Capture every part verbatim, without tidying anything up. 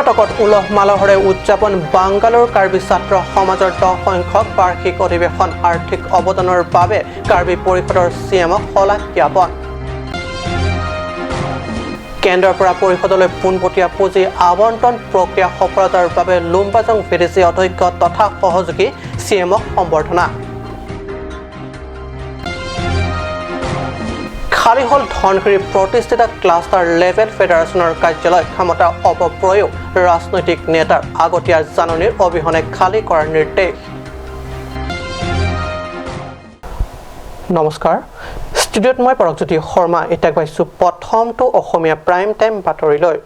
কৰ্ণাটকত উলহ মালহেৰে উদযাপন বাংগালোৰ কাৰ্বি ছাত্ৰ সমাজৰ দহ সংখ্যক বাৰ্ষিক অধিৱেশন। আৰ্থিক অৱদানৰ বাবে কাৰ্বি পৰিষদৰ চি এমক শলাগ জ্ঞাপন। কেন্দ্ৰৰ পৰা পৰিষদলৈ পোনপটীয়া পুঁজি আবণ্টন প্ৰক্ৰিয়া সফলতাৰ বাবে লুম্বাজং ভি ডি চি অধ্যক্ষ তথা সহযোগী চি এমক সম্বৰ্ধনা। খালী হ'ল ধনশিৰি প্ৰতিষ্ঠিত ক্লাষ্টাৰ লেভেল ফেডাৰেশ্যনৰ কাৰ্যালয়, ক্ষমতা অপপ্ৰয়োগ, ৰাজনৈতিক নেতাৰ আগতীয়া জাননীৰ অবিহনে খালী কৰাৰ নিৰ্দেশ। নমস্কাৰ, ষ্টুডিঅ'ত মই পৰকজ্যোতি শৰ্মা। এতিয়া আগবাঢ়িছো প্ৰথমটো অসমীয়া প্ৰাইম টাইম বাতৰিলৈ।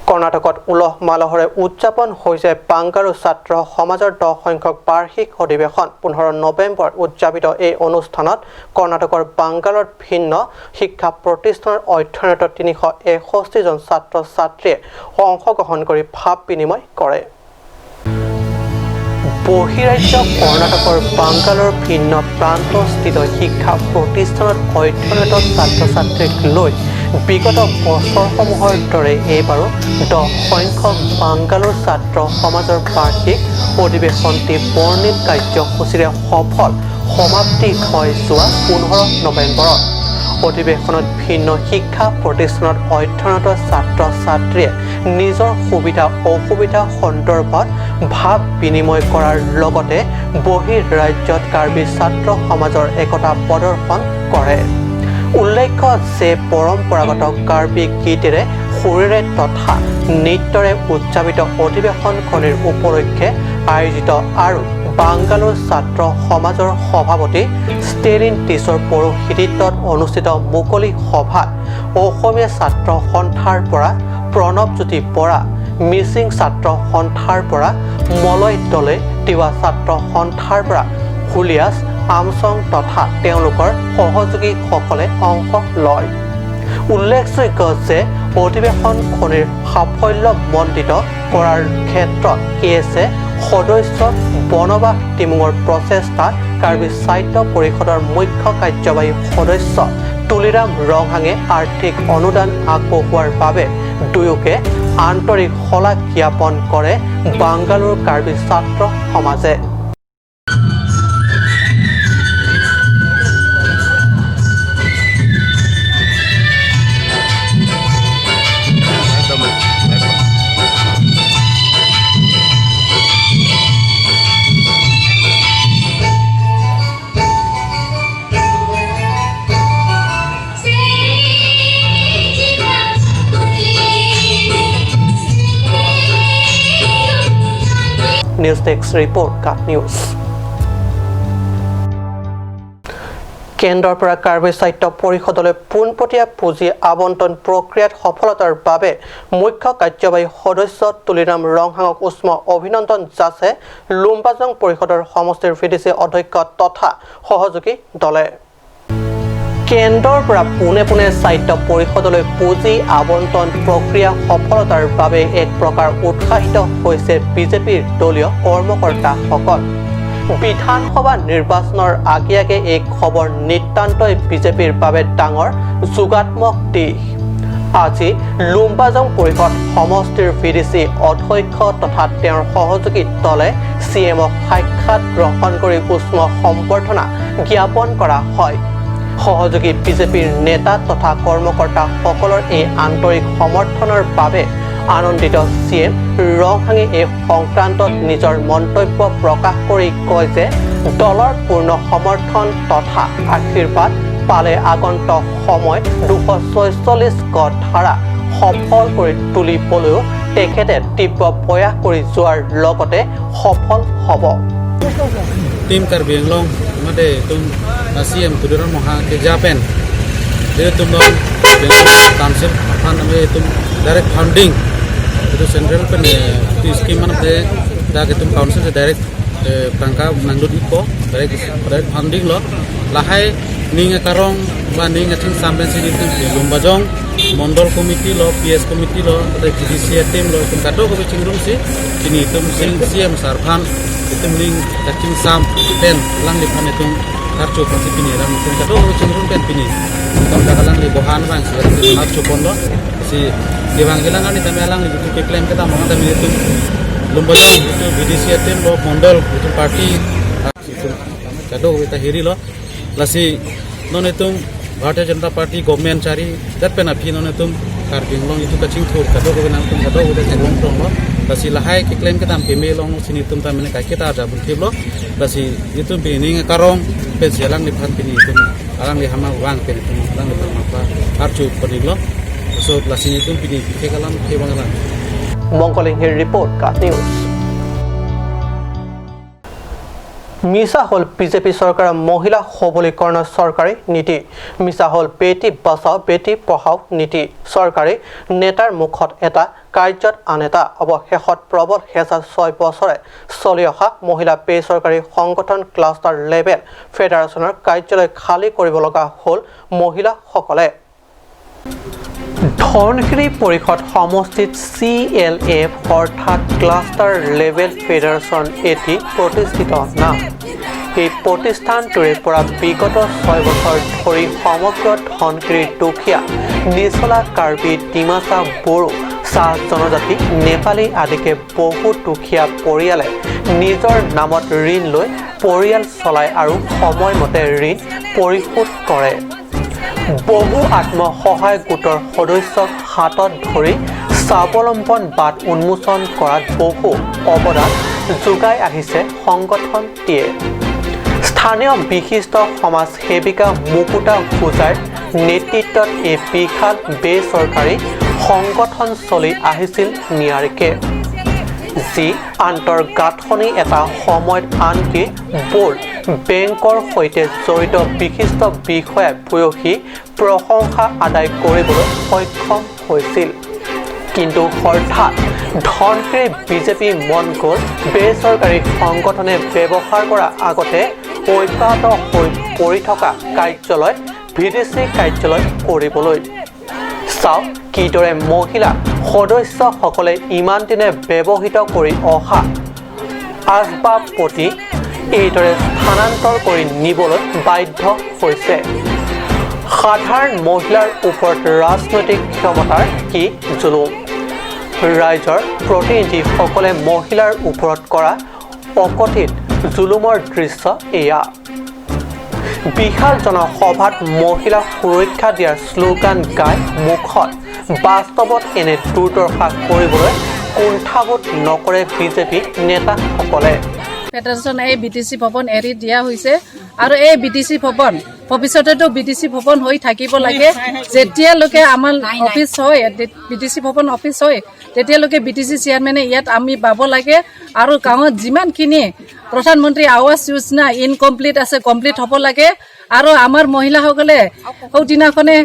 কৰ্ণাটকত উলহ মালহেৰে উদযাপন হৈছে বাংগালোৰ ছাত্ৰ সমাজৰ দহ সংখ্যক বাৰ্ষিক অধিৱেশন। পোন্ধৰ নৱেম্বৰত উদযাপিত এই অনুষ্ঠানত কৰ্ণাটকৰ বাংগালোৰত ভিন্ন শিক্ষা প্ৰতিষ্ঠানত অধ্যয়নৰত তিনিশ এষষ্ঠি জন ছাত্ৰ ছাত্ৰীয়ে অংশগ্ৰহণ কৰি ভাৱ বিনিময় কৰে। বহিৰাজ্য কৰ্ণাটকৰ বাংগালোৰ ভিন্ন প্ৰান্তস্থিত শিক্ষা প্ৰতিষ্ঠানত অধ্যয়নৰত ছাত্ৰ ছাত্ৰীক লৈ বিগত বছৰসমূহৰ দৰে এইবাৰো দহ সংখ্যক বাংগালোৰ ছাত্ৰ সমাজৰ বাৰ্ষিক অধিৱেশনটি বৰ্ণিল কাৰ্যসূচীৰে সফল সমাপ্তি হয় যোৱা পোন্ধৰ নৱেম্বৰত। অধিৱেশনত ভিন্ন শিক্ষা প্ৰতিষ্ঠানত অধ্যয়নৰত ছাত্ৰ ছাত্ৰীয়ে নিজৰ সুবিধা অসুবিধা সন্দৰ্ভত ভাৱ বিনিময় কৰাৰ লগতে বহিঃৰাজ্যত কাৰ্বি ছাত্ৰ সমাজৰ একতা প্ৰদৰ্শন কৰে। উল্লেখ্য যে পৰম্পৰাগত কাৰ্বি গীতেৰে, সুৰেৰে তথা নৃত্যৰে উদযাপিত অধিৱেশনখনিৰ উপলক্ষে আয়োজিত আৰু বাংগালোৰ ছাত্ৰ সমাজৰ সভাপতি ষ্টেলিন টিছৰ পৌৰোহিত্যত অনুষ্ঠিত মুকলি সভাত অসমীয়া ছাত্ৰ সন্থাৰ পৰা প্ৰণৱজ্যোতি বৰা, মিচিং ছাত্ৰ সন্থাৰ পৰা মলয় দলে, তিৱা ছাত্ৰ সন্থাৰ পৰা হুলিয়াছ আমচং তথা তেওঁলোকৰ সহযোগীসকলে অংশ লয়। উল্লেখযোগ্য যে অধিৱেশনখনিৰ সাফল্যমণ্ডিত কৰাৰ ক্ষেত্ৰত কে এছ এ সদস্য বনবাস টিমুঙৰ প্ৰচেষ্টাত কাৰ্বি সাহিত্য পৰিষদৰ মুখ্য কাৰ্যবাহী সদস্য তুলিৰাম ৰংহাঙে আৰ্থিক অনুদান আগবঢ়োৱাৰ বাবে দুয়োকে আন্তৰিক শলাগ জ্ঞাপন কৰে বাংগালোৰ কাৰ্বি ছাত্ৰ সমাজে। News Desk Report, Kat News. কেন্দ্ৰৰ পৰা কাৰ্বি সাহিত্য পৰিষদলৈ পোনপটীয়া পুঁজি আবণ্টন প্ৰক্ৰিয়াত সফলতাৰ বাবে মুখ্য কাৰ্যবাহী সদস্য তুলিৰাম ৰংহাঙক উষ্ম অভিনন্দন যাচে লুম্বাজং পৰিষদৰ সমষ্টিৰ ভি ডি চি অধ্যক্ষ তথা সহযোগী দলে। কেন্দ্ৰৰ পৰা পোনে পোনে সাহিত্য পৰিষদলৈ পুঁজি আবণ্টন প্ৰক্ৰিয়া সফলতাৰ বাবে এক প্ৰকাৰ উৎসাহিত হৈছে বিজেপিৰ দলীয় কৰ্মকৰ্তাসকল। বিধানসভা নিৰ্বাচনৰ আগে আগে এই খবৰ নিতান্তই বিজেপিৰ বাবে ডাঙৰ যোগাত্মক দিশ। আজি লুম্বাজং পৰিষদ সমষ্টিৰ ভি ডি চি অধ্যক্ষ তথা তেওঁৰ সহযোগী দলে চি এমক সাক্ষাৎ গ্ৰহণ কৰি উষ্ম সম্বৰ্ধনা জ্ঞাপন কৰা হয়। সহযোগী বিজেপিৰ নেতা তথা কৰ্মকৰ্তাসকলৰ এই আন্তৰিক সমৰ্থনৰ বাবে আনন্দিত চি এম ৰংহাঙে এই সংক্ৰান্তত নিজৰ মন্তব্য প্ৰকাশ কৰি কয় যে দলৰ পূৰ্ণ সমৰ্থন তথা আশীৰ্বাদ পালে আগন্তুক সময় দুশ ছয়চল্লিছ ক ধাৰা সফল কৰি তুলিবলৈও তেখেতে তীব্ৰ প্ৰয়াস কৰি যোৱাৰ লগতে সফল হ'ব। Team Karbi Anglong, mate itum, ah, C M Tuliram Ronghang keja pen, itum non Karbi Anglong Council aphan name itum direct funding, itum central pen, eh, itum scheme mana pe, dak itum council si direct, eh, tangka nangdut ipo, direct, direct funding lo. Lahai ning akarong ba ning achingsam pensi itum Lumbajong Mondol Committee lo, P S Committee lo, tei P D C A team lo, itum kadokave chingrumsi, chini itum sing C M sir aphan, itum ning achingsam pen alangliphan itum Archo pasi pini ram tum kado chunrun pen pini. Tum kakalang li bohan bang si ram tum archo pon lo. Si kevang kelang ani tame alang li tum keklem kedam bang tame tum lumbajang tum B D C atum lo mondol tum party, ah, tum kado kita hiri lo. Lasi non itum Bharatiya Janata Party government chari dat pen aphi non itum Karbi Anglong itum kachingthur kado kave nangtum kado kave chengwong tong lo. Lasi lahai keklem kedam keme long si netum ta mene kaiketa aja bunthip lo. Lasi itum pi ning karong pensi alangliphan pini itum alangli hama vang pen itum alangliphan mapa archo pon lo. So lasi itum pini kekalam kevang alam. Mongkol Inghir report, KAT News. মিছা হ'ল বিজেপি চৰকাৰৰ মহিলা সবলীকৰণৰ চৰকাৰী নীতি, মিছা হ'ল বেটি বচাও বেটি পঢ়াও নীতি। চৰকাৰী নেতাৰ মুখত এটা, কাৰ্যত আন এটা। অৱশেষত প্ৰবল হেঁচা ছয় বছৰে চলি অহা মহিলা বেচৰকাৰী সংগঠন ক্লাষ্টাৰ লেভেল ফেডাৰেশ্যনৰ কাৰ্যালয় খালী কৰিব লগা হ'ল মহিলাসকলে। ধনশিৰি পৰিষদ সমষ্টিত চি এল এফ অৰ্থাৎ ক্লাষ্টাৰ লেভেল ফেডাৰেশ্যন এটি প্ৰতিষ্ঠিত নাম। এই প্ৰতিষ্ঠানটোৰে পৰা বিগত ছয় বছৰ ধৰি সমগ্ৰ ধনশিৰিৰ দুখীয়া নিচলা কাৰ্বি, ডিমাচা, বড়ো, চাহ জনজাতি, নেপালী আদিকে বহু দুখীয়া পৰিয়ালে নিজৰ নামত ঋণ লৈ পৰিয়াল চলায় আৰু সময়মতে ঋণ পৰিশোধ কৰে। বহু আত্মসহায়ক গোটৰ সদস্যক হাতত ধৰি স্বাৱলম্বন বাট উন্মোচন কৰাত বহু অৱদান যোগাই আহিছে সংগঠনটিয়ে। স্থানীয় বিশিষ্ট সমাজ সেৱিকা মুকুতা হোজাইৰ নেতৃত্বত এই বিশাল বেচৰকাৰী সংগঠন চলি আহিছিল নিয়াৰিকৈ, যি আন্তঃগাঁথনি এটা সময়ত আনকি বৰ্ল্ড বেংকৰ সৈতে জড়িত বিশিষ্ট বিষয়াই ভূয়সী প্ৰশংসা আদায় কৰিবলৈ সক্ষম হৈছিল। কিন্তু হঠাৎ ধনশিৰি বিজেপি মন গ'ল বেচৰকাৰী সংগঠনে ব্যৱহাৰ কৰা আগতে অব্যাহত হৈ পৰি থকা কাৰ্যালয়, ভি ডি চি কাৰ্যালয় কৰিবলৈ। চাওক, কিদৰে মহিলা সদস্যসকলে ইমান দিনে ব্যৱহৃত কৰি অহা আচবাব পাতি এইদৰে স্থানান্তৰ কৰি নিবলৈ বাধ্য হৈছে। সাধাৰণ মহিলাৰ ওপৰত ৰাজনৈতিক ক্ষমতাৰ কি জুলুম? ৰাইজৰ প্ৰতিনিধিসকলে মহিলাৰ ওপৰত কৰা অকথিত জুলুমৰ দৃশ্য এয়া। বিশাল জনসভাত মহিলাক সুৰক্ষা দিয়াৰ শ্লোগান গাই মুখত বাস্তৱত এনে দুৰ্দশা কৰিবলৈ কুণ্ঠাবোধ নকৰে বিজেপি নেতাসকলে। ফেডাৰেশ্যন এই বি টি চি ভৱন এৰি দিয়া হৈছে আৰু এই বি টি চি ভৱন ভৱিষ্যতেতো বি টি চি ভৱন হৈ থাকিব লাগে। যেতিয়ালৈকে আমাৰ অফিচ হয়, বি টি চি ভৱন অফিচ হয়, তেতিয়ালৈকে বি টি চি চেয়াৰমেনে ইয়াত আমি পাব লাগে। আৰু গাঁৱত যিমানখিনি প্ৰধানমন্ত্ৰী আৱাস যোজনা ইনকমপ্লিট আছে, কমপ্লিট হ'ব লাগে। আৰু আমাৰ মহিলাসকলে সৌদিনাখনে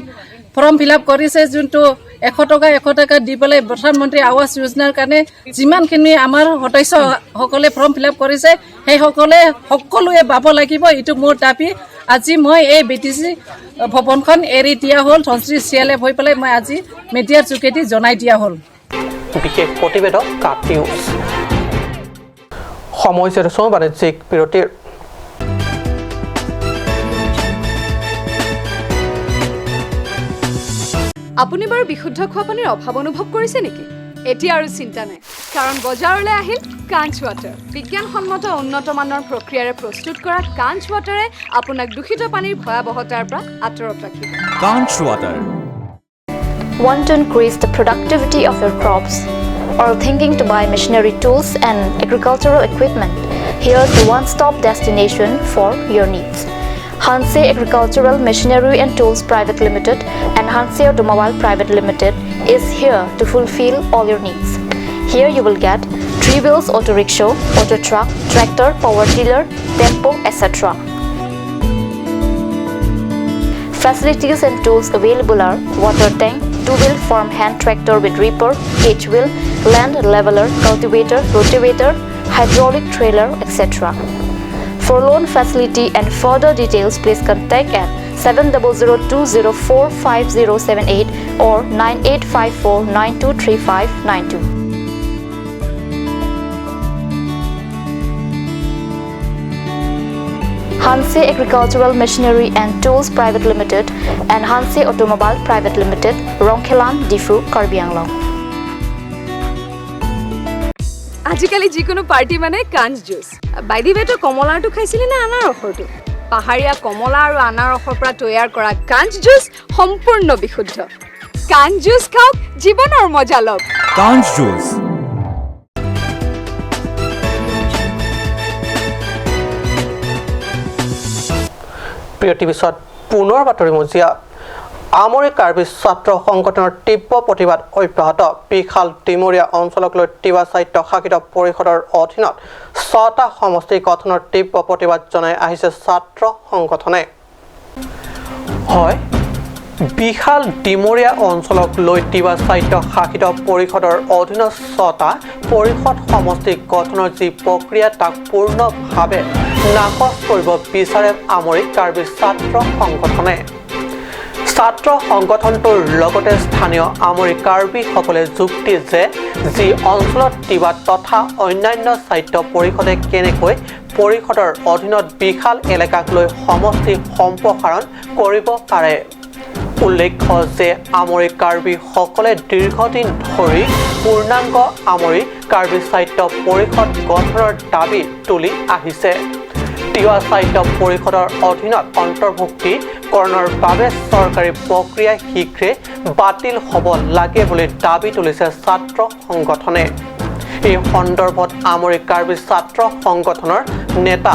ফৰ্ম ফিল আপ কৰিছে, যোনটো এশ টকা, এশ টকা দি পেলাই প্ৰধানমন্ত্ৰী আৱাস যোজনাৰ কাৰণে যিমানখিনি আমাৰ সদস্যসকলে ফৰ্ম ফিল আপ কৰিছে, সেই সকলে সকলোৱে পাব লাগিব। এইটো মোৰ দাবী। আজি মই এই বি টি চি ভৱনখন এৰি দিয়া হ'ল, ধনশিৰি চি এল এফ হৈ পেলাই মই আজি মিডিয়াৰ যোগেদি জনাই দিয়া হ'ল। বিশেষ প্ৰতিবেদক কাট নিউজ। সময় হৈছে বাণিজ্যিক বিৰতিৰ। আপুনি বাৰু বিশুদ্ধ খোৱা পানীৰ অভাৱ অনুভৱ কৰিছে নেকি? এতিয়া আৰু চিন্তা নাই, কাৰণ বজাৰলৈ আহিল কাঞ্চ ৱাটাৰ। বিজ্ঞানসন্মত উন্নত মানৰ প্ৰক্ৰিয়াৰে প্ৰস্তুত কৰা কাঞ্চ ৱাটাৰে আপোনাক দূষিত পানীৰ ভয়াৱহতাৰ পৰা আঁতৰত ৰাখিব। Kanch Water. Want to increase the productivity of your crops? Or thinking to buy machinery tools and agricultural equipment? Here's the one stop destination for your needs. Hanse Agricultural Machinery and Tools Private Limited and Hanse Automobile Private Limited is here to fulfill all your needs. Here you will get three wheels auto rickshaw, auto truck, tractor, power tiller, tempo, et cetera. Facilities and tools available are water tank, two wheel farm hand tractor with reaper, cage wheel, land leveler, cultivator, rotavator, hydraulic trailer, et cetera. For loan facility and further details, please contact at seven double zero two zero four five zero seven eight or nine eight five four nine two three five nine two. Hanse Agricultural Machinery and Tools Private Limited and Hanse Automobile Private Limited, Rongkhelan, Diphu, Karbi Anglong. আজিকালি যিকোনো পাৰ্টি মানে কাঞ্চ juice. By the ৱে, তই কমলাৰটো খাইছিলি নে আনাৰসৰটো? পাহাৰীয়া কমলা আৰু আনাৰসৰ পৰা তৈয়াৰ কৰা কাঞ্চ জুচ সম্পূৰ্ণ বিশুদ্ধ। কাঞ্চ জুচ খাওক, জীৱনৰ মজা লওক। কাঞ্চ জুচ। প্ৰিয় টিভি চোৱা, পুনৰ বাতৰি মজিয়া। আমৰি কাৰ্বি ছাত্ৰ সংগঠনৰ তীব্ৰ প্ৰতিবাদ অব্যাহত। বিশাল ডিমৰীয়া অঞ্চলক লৈ তিৱা স্বায়ত্তশাসিত পৰিষদৰ অধীনত ছটা সমষ্টি গঠনৰ তীব্ৰ প্ৰতিবাদ জনাই আহিছে ছাত্ৰ সংগঠনে। হয়, বিশাল ডিমৰীয়া অঞ্চলক লৈ তিৱা স্বায়ত্তশাসিত পৰিষদৰ অধীনত ছটা পৰিষদ সমষ্টি গঠনৰ যি প্ৰক্ৰিয়া, তাক পূৰ্ণভাৱে নাকচ কৰিব বিচাৰে আমৰি কাৰ্বি ছাত্ৰ সংগঠনে। ছাত্ৰ সংগঠনটোৰ লগতে স্থানীয় আমৰি কাৰ্বিসকলে যুক্তি যে যি অঞ্চলত তিৱা তথা অন্যান্য স্বায়ত্ত পৰিষদে কেনেকৈ পৰিষদৰ অধীনত বিশাল এলেকাক লৈ সমষ্টি সম্প্ৰসাৰণ কৰিব পাৰে। উল্লেখ্য যে আমৰি কাৰ্বিসকলে দীৰ্ঘদিন ধৰি পূৰ্ণাংগ আমৰি কাৰ্বি স্বায়ত্ত পৰিষদ গঠনৰ দাবী তুলি আহিছে। তিৱা স্বায়ত্ত পৰিষদৰ অধীনত অন্তৰ্ভুক্তিকৰণৰ বাবে চৰকাৰী প্ৰক্ৰিয়া শীঘ্ৰে বাতিল হ'ব লাগে বুলি দাবী তুলিছে ছাত্ৰ সংগঠনে। এই সন্দৰ্ভত আমৰি কাৰ্বি ছাত্ৰ সংগঠনৰ নেতা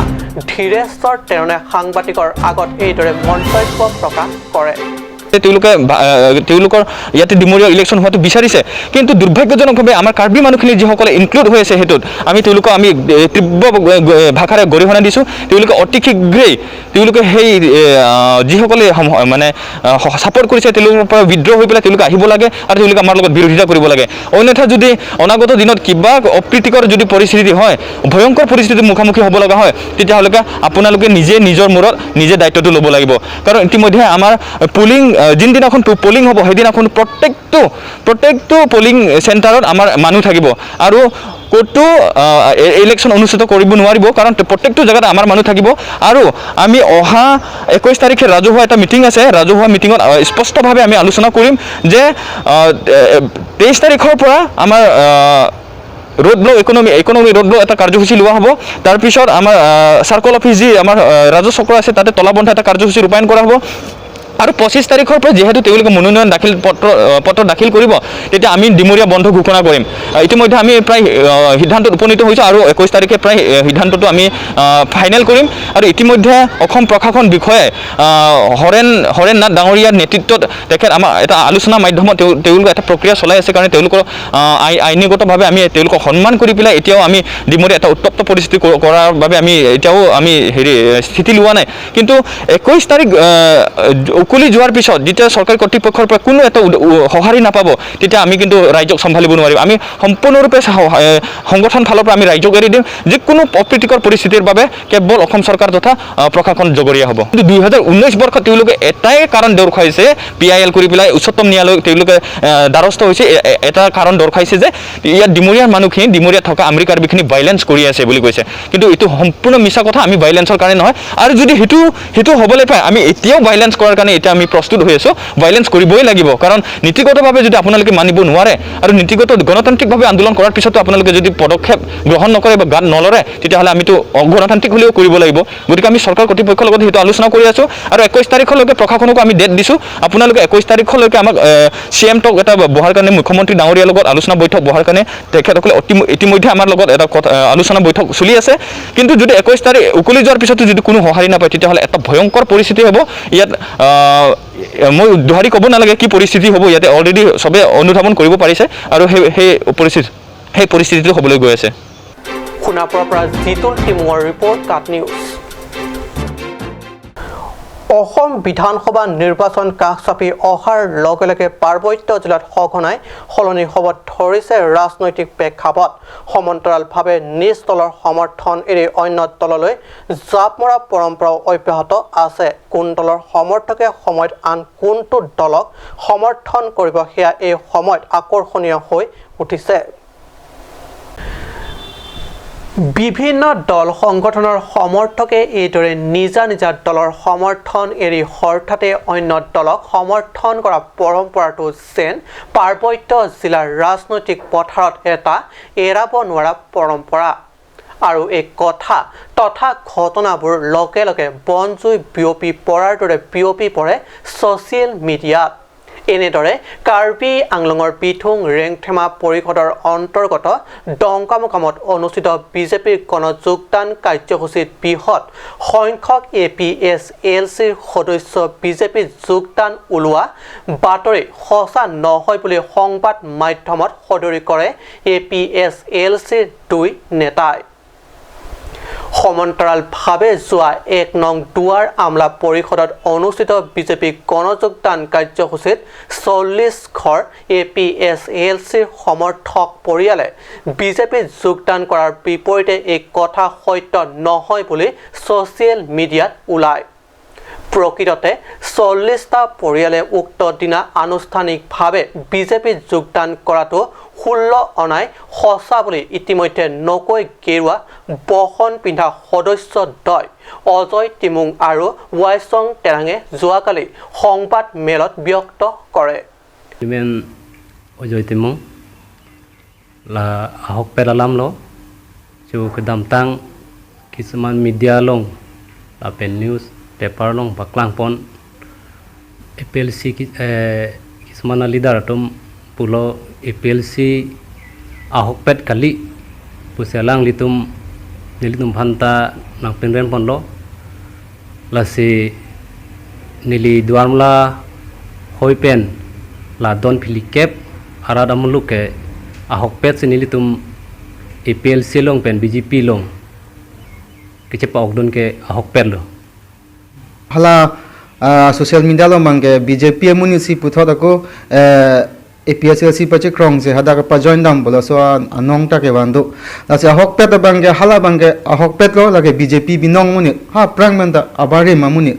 ধীৰেশ্বৰ তেৰণে সাংবাদিকৰ আগত এইদৰে মন্তব্য প্ৰকাশ কৰে। তেওঁলোকে ভা-, আহ, তেওঁলোকৰ ইয়াতে ডিমৰীয়া ইলেকশ্যন হোৱাটো বিচাৰিছে, কিন্তু দুৰ্ভাগ্যজনকভাৱে আমাৰ কাৰ্বি মানুহখিনি যিসকলে ইনক্লুড হৈ আছে সেইটোত, আমি তেওঁলোকক আমি, এ, তীব্ৰ, এ, গ-, এ, ভাষাৰে গৰিহণা দিছোঁ। তেওঁলোকে অতি শীঘ্ৰেই তেওঁলোকে সেই, এ, আহ, যিসকলে সম-, মানে, আহ, স-, ছাপোৰ্ট কৰিছে, তেওঁলোকৰ পৰা উইথড্ৰ হৈ পেলাই তেওঁলোকে আহিব লাগে আৰু তেওঁলোকে আমাৰ লগত বিৰোধিতা কৰিব লাগে। অন্যথা যদি অনাগত দিনত কিবা অপ্ৰীতিকৰ যদি পৰিস্থিতি হয়, ভয়ংকৰ পৰিস্থিতিৰ মুখামুখি হ'ব লগা হয়, তেতিয়াহ'লে আপোনালোকে নিজে নিজৰ মূৰত নিজে দায়িত্বটো ল'ব লাগিব। কাৰণ ইতিমধ্যে আমাৰ পলিং, আহ, যোনদিনাখন প-, পলিং হ'ব, সেইদিনাখন প্ৰত্যেকটো, প্ৰত্যেকটো পলিং চেণ্টাৰত আমাৰ মানুহ থাকিব আৰু ক'তো, আহ, এ-, ইলেকশ্যন অনুষ্ঠিত কৰিব নোৱাৰিব, কাৰণ তে-, প্ৰত্যেকটো জেগাত আমাৰ মানুহ থাকিব। আৰু আমি অহা একৈশ তাৰিখে ৰাজহুৱা এটা মিটিং আছে, ৰাজহুৱা মিটিঙত, আহ, স্পষ্টভাৱে আমি আলোচনা কৰিম যে, আহ, এ-, তেইশ তাৰিখৰ পৰা আমাৰ, আহ, road block economy, economy road block এটা কাৰ্যসূচী লোৱা হ'ব। তাৰপিছত আমাৰ, আহ, চাৰ্কল অফিচ যি আমাৰ, আহ, ৰাজহ চক্ৰ আছে, তাতে তলা বন্ধ এটা কাৰ্যসূচী ৰূপায়ণ কৰা হ'ব। আৰু পঁচিছ তাৰিখৰ পৰা যিহেতু তেওঁলোকে মনোনয়ন দাখিল পত্ৰ, আহ, পত্ৰ দাখিল কৰিব, তেতিয়া আমি ডিমৰীয়া বন্ধ ঘোষণা কৰিম। আহ, ইতিমধ্যে আমি প্ৰায়, আহ, সিদ্ধান্তত উপনীত হৈছোঁ আৰু একৈশ তাৰিখে প্ৰায়, আহ, সিদ্ধান্তটো আমি, আহ, ফাইনেল কৰিম। আৰু ইতিমধ্যে অসম প্ৰশাসন বিষয়াই, আহ, হৰেণ, হৰেণ নাথ ডাঙৰীয়াৰ নেতৃত্বত তেখেত আমাৰ এটা আলোচনাৰ মাধ্যমত তেওঁ, তেওঁলোকে এটা প্ৰক্ৰিয়া চলাই আছে, কাৰণে তেওঁলোকৰ, আহ, আই-, আইনীগতভাৱে আমি তেওঁলোকক সন্মান কৰি পেলাই এতিয়াও আমি ডিমৰীয়া এটা উত্তপ্ত পৰিস্থিতি ক-, কৰাৰ বাবে আমি এতিয়াও আমি হেৰি, এ, স্থিতি লোৱা নাই। কিন্তু একৈশ তাৰিখ, আহ, উকলি যোৱাৰ পিছত যেতিয়া চৰকাৰী কৰ্তৃপক্ষৰ পৰা কোনো এটা উদ-, উ-, সঁহাৰি নাপাব, তেতিয়া আমি কিন্তু ৰাইজক চম্ভালিব নোৱাৰিম। আমি সম্পূৰ্ণৰূপে চ-, এ, সংগঠন ফালৰ পৰা আমি ৰাইজক এৰি দিম। যিকোনো অপ্ৰীতিকৰ পৰিস্থিতিৰ বাবে কেৱল অসম চৰকাৰ তথা, আহ, প্ৰশাসন জগৰীয়া হ'ব। কিন্তু দুই হাজাৰ ঊনৈশ বৰ্ষত তেওঁলোকে এটাই কাৰণ দৰ্শাইছে, পি আই এল কৰি পেলাই উচ্চতম ন্যায়ালয়ত তেওঁলোকে, আহ, দ্বাৰস্থ হৈছে। এ-, এ-, এটা কাৰণ দৰ্শাইছে যে ইয়াত ডিমৰীয়াৰ মানুহখিনি, ডিমৰীয়াত থকা আমৰি কাৰ্বিখিনি ভাইলেন্স কৰি আছে বুলি কৈছে। কিন্তু এইটো সম্পূৰ্ণ মিছা কথা, আমি ভাইলেন্সৰ কাৰণে নহয়। আৰু যদি সেইটো, সেইটো হ'বলৈ পায়, আমি এতিয়াও ভাইলেন্স কৰাৰ কাৰণে এতিয়া আমি প্ৰস্তুত হৈ আছোঁ, ভাইলেন্স কৰিবই লাগিব। কাৰণ নীতিগতভাৱে যদি আপোনালোকে মানিব নোৱাৰে আৰু নীতিগত গণতান্ত্ৰিকভাৱে আন্দোলন কৰাৰ পিছতো আপোনালোকে যদি পদক্ষেপ গ্ৰহণ নকৰে বা গাত নলৰে, তেতিয়াহ'লে আমিতো অগণতান্ত্ৰিক হ'লেও কৰিব লাগিব। গতিকে আমি চৰকাৰ কৰ্তৃপক্ষৰ লগত সেইটো আলোচনা কৰি আছোঁ আৰু একৈশ তাৰিখলৈকে প্ৰশাসনকো আমি ডেট দিছোঁ। আপোনালোকে একৈশ তাৰিখলৈকে আমাক, এ, চি এম টক এটা বহাৰ কাৰণে, মুখ্যমন্ত্ৰী ডাঙৰীয়াৰ লগত আলোচনা বৈঠক বহাৰ কাৰণে তেখেতসকলে অতি-, ইতিমধ্যে আমাৰ লগত এটা কথা, এ, আলোচনা বৈঠক চলি আছে। কিন্তু যদি একৈশ তাৰিখ উকলি যোৱাৰ পিছতো যদি কোনো সঁহাৰি নাপায়, তেতিয়াহ'লে এটা ভয়ংকৰ পৰিস্থিতি হ'ব। ইয়াত, আ, মই দোহাৰি ক'ব নালাগে কি পৰিস্থিতি হ'ব, ইয়াতে অলৰেডি সবে অনুধাৱন কৰিব পাৰিছে আৰু সেই, সেই পৰিস্থিতি, সেই পৰিস্থিতিটো হ'বলৈ গৈ আছে। সোণাপুৰৰ পৰা জিতুল টিমুঙৰ ৰিপৰ্ট, কাট নিউজ। অসম বিধানসভা নিৰ্বাচন কাষ চাপি অহাৰ লগে লগে পাৰ্বত্য জিলাত সঘনাই সলনি হ'ব ধৰিছে ৰাজনৈতিক প্ৰেক্ষাপট। সমান্তৰালভাৱে নিজ দলৰ সমৰ্থন এৰি অন্য দললৈ জাপ মৰা পৰম্পৰাও অব্যাহত আছে। কোন দলৰ সমৰ্থকে সময়ত আন কোনটো দলক সমৰ্থন কৰিব, সেয়া এই সময়ত আকৰ্ষণীয় হৈ উঠিছে। বিভিন্ন দল সংগঠনৰ সমৰ্থকে এইদৰে নিজা নিজা দলৰ সমৰ্থন এৰি হঠাতে অন্য দলক সমৰ্থন কৰা পৰম্পৰাটো যেন পাৰ্বত্য জিলাৰ ৰাজনৈতিক পথাৰত এটা এৰাব নোৱাৰা পৰম্পৰা। আৰু এই কথা তথা ঘটনাবোৰ লগে লগে বনজুই বিয়পি পৰাৰ দৰে বিয়পি পৰে ছ'চিয়েল মিডিয়াত। এনেদৰে কাৰ্বি আংলঙৰ বিথুং ৰেংথেমা পৰিষদৰ অন্তৰ্গত ডংকামুকামত অনুষ্ঠিত বিজেপিৰ গণ যোগদান কাৰ্যসূচীত বৃহৎ সংখ্যক এ পি এছ এল চিৰ সদস্য বিজেপিত যোগদান ওলোৱা বাতৰি সঁচা নহয় বুলি সংবাদ মাধ্যমত সদৰি কৰে এ পি এছ এল চিৰ দুই নেতাই। সমান্তৰালভাৱে যোৱা এক নং দুৱাৰ আমলা পৰিষদত অনুষ্ঠিত বিজেপি গণযোগদান কাৰ্যসূচীত চল্লিছ ঘৰ এ পি এছ এল চিৰ সমৰ্থক পৰিয়ালে বিজেপিত যোগদান কৰাৰ বিপৰীতে এই কথা সত্য নহয় বুলি ছ'চিয়েল মিডিয়াত ওলায়। প্ৰকৃততে চল্লিছটা পৰিয়ালে উক্ত দিনা আনুষ্ঠানিকভাৱে বিজেপিত যোগদান কৰাটো ষোল্ল অনাই সঁচা বুলি ইতিমধ্যে নকৈ গেৰুৱা বসন পিন্ধা সদস্যদ্বয় অজয় টিমুং আৰু ৱাইচং তেৰাঙে যোৱাকালি সংবাদ মেলত ব্যক্ত কৰে। Chairman Ajoy Timung, la ahokpet alamlo, chu kedamtang kisuman media along lapen news paper along paklangpon, A P H L C ki, eh, kisuman a leader atum pulo A P H L C ahokpet kali pusi alanglitum nelitum aphanta nangpinrem ponlo. Lasi neli Duar Amla hoi pen la don phlikep arat amuluk ke ahokpet si nelitum A P H L C along pen B J P along kechepa-okdun ke ahokpet lo. Hala, ah, social media along abangke B J P amonit si puthot ako, eh, A P H L C pachekrong si hadak pajoin dam pulo, laso a-, anong ta kevan do. Lasi ahokpet abangke, hala abangke ahokpet lo, lake B J P binong amonit. Ha, aphrang pen ta abarim amonit.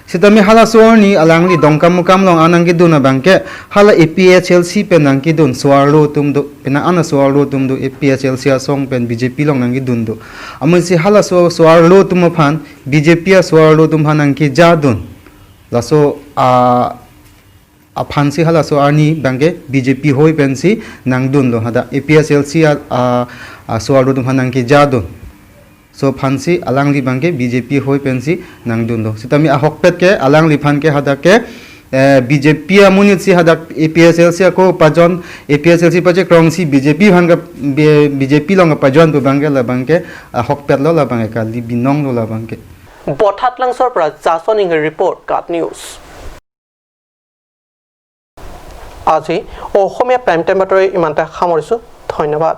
Sitame halaso arni alangli Dongkamukam along an nangkedun abangke, hala A P H L C pen nangkedun, so-arlo atum do, penang an so-arlo atum do, A P H L C asong pen B J P along nangkedun do. Amonit si halaso so-arlo atum aphan, B J P a-so-arlo atum aphan nangkejadun. Laso a aphan si halaso arni abangke B J P hoi pensi nangdunlo, hadak A P H L C a, a, a-so-arlo atum aphan nangkejadun. So aphan si alangli abangke B J P hoi pensi nangdunlo. Sitame ahokpet ke alangliphan ke hadak ke, eh, B J P amonit si hadak A P H L C ako pajon, A P H L C pachekrong si B J P aphan ke, B-, B J P along kepajon pu abangke labangke ahokpet lo, labangke kali binong lo labangke. বঠাত লাংচৰ পৰা জাছন ইংহেৰ report, কাট নিউজ। আজি Asamiya prime time বাতৰি ইমানতে সামৰিছোঁ। ধন্যবাদ।